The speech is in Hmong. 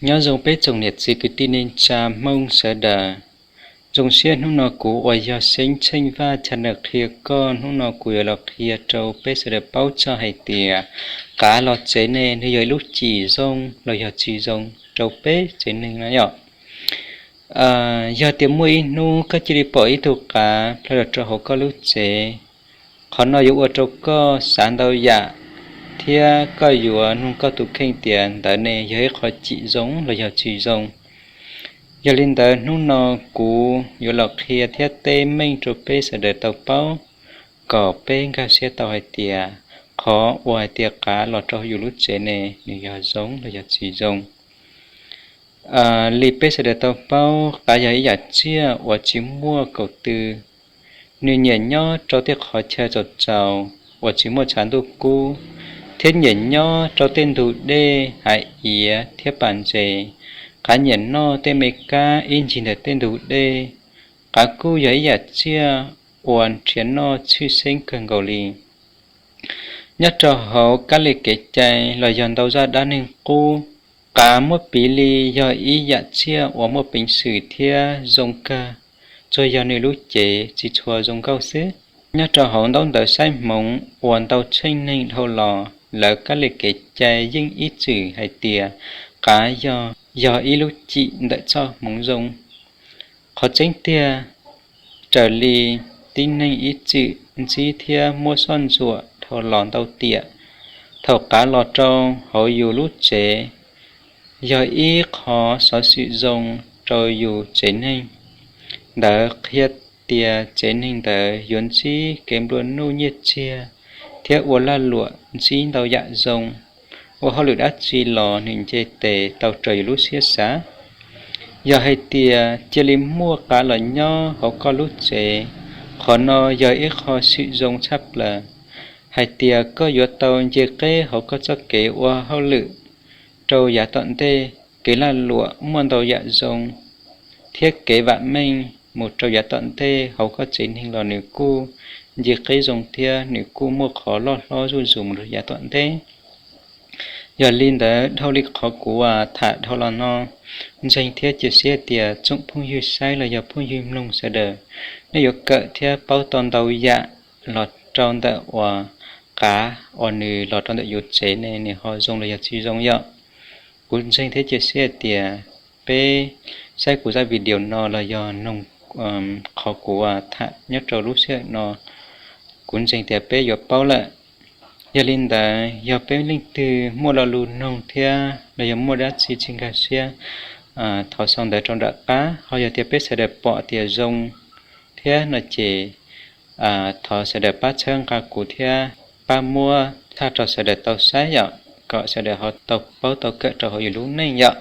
Nyob zoo peb tsoom niam txiv kwv tij neej tsa Hmoob sawv daws. Zoo siab hnub no kuv uas yog Xeeb Tsheej Vaj channel qhia koj, hnub no kuv yuav los qhia rau peb sawv daws paub txog hais tias qav los tsev neeg nws yog ib lub cim zoo los yog tsis zoo rau peb tsev neeg no yom. Yog tias muaj ib hnub koj cia li pom ib tug qav plhawv los rau hauv koj lub tsev, qhov no yuav ua rau koj xav ntau yam, thiab koj yuav nug koj tus kheej tias ntawd ne yog ib qho cim zoo los yog tsis zoo. Yog li ntawd hnub no kuv yuav los qhia thiab teb meej rau peb sawv daws tau paub, kom peb nkag siab tau hais tias qhov uas hais tias qav los rau yus lub tsev ne nws yog zoo los yog tsis zoo. Li peb sawv daws tau paub, qav yog ib yam tsiaj uas tsis muaj kaum tw. Nws nyiam nyob rau tej qhov chaw tsaus tsaus uas tsis muaj tshav ntuj kub, thiab nyiam nyob rau tej ntug dej, hav iav thiab pas ntses. Qav nyiam noj tej me kab ib ncig ntawm tej ntug dej. Qav kuj yog ib yam tsiaj uas nrhiav noj tshwj xeeb kawg nkaus li. Nyob rau hauv kab li kev cai los yog ntau zaj dab neeg qub, qav muab piv li yog ib yam tsiaj uas muaj peev xwm thiab zoo kawg, tsuas yog nws lub cev tsis tshua zoo nkauj xwb. Nyob rau hauv ntaub ntawv saib hmoov uas ntau tsheej neeg dhau los, lawv kab li kev cai yeej ib txwm hais tias qav yog, yog ib lub cim ntawm txoj hmoov zoo. Qhov tseeb tiag, raws li tib neeg ib txwm ntsib thiab muab soj ntsuam dhau los ntau tiam, thaum qav los rau hauv yus lub tsev, yog ib qho xov xwm zoo rau yus tsev neeg. Ntawd qhia tias tsev neeg ntawd yuav ntsib kev nplua nuj nyiaj txiag thiab ua lag luam ntsib ntau yam zoo, ua hauj lwm dab tsi los nws nce tes tau raws yus lub siab xav. Yog hais tias cia li muaj qav los nyob hauv koj lub tsev, qhov no yog ib qho xwm zoo tshaj plaws, hais tias koj yuav tau nce qeb hauv koj txoj kev ua hauj lwm rau yav tom ntej. Kev lag luam muaj ntau yam zoo, thiab kev vam meej mus rau yav tom ntej hauv koj tsev neeg los nws kuj nce qeb zoo thiab nws kuj muaj qhov loj hlob zuj zus mus rau yav tom ntej. Yog li ntawd, dhau li qhov kuv tham dhau los no, ntseeg thiab cia siab tias tsoom phooj ywg saib los yog phooj ywg mloog sawv daws, nej yuav kawm thiab paub tau ntau yam los rau ntawm uas qav uas nws los rau ntawm yus tsev ne nws ho zoo los yog tsis zoo yom. Kuv ntseeg thiab cia siab tias peb saib kuv zaj video no los yog noog qhov kuv tham nyob rau lub sij hawm no, kuv ntseeg tias peb yuav paub lawm. Yog li ntawd, yog peb leej twg muaj lo lus noog thiab los yog muaj dab tsi tsis nkag siab, thov sau ntawv rau nram qab. Ho yog tias peb sawv daws pom tias zoo thiab no ces thov sawv daws pab txhawb nqa kuv thiab pab muab tag rau sawv daws tau saib yom, kom sawv daws ho tau paub tau kawm rau hauv yus lub neej yom.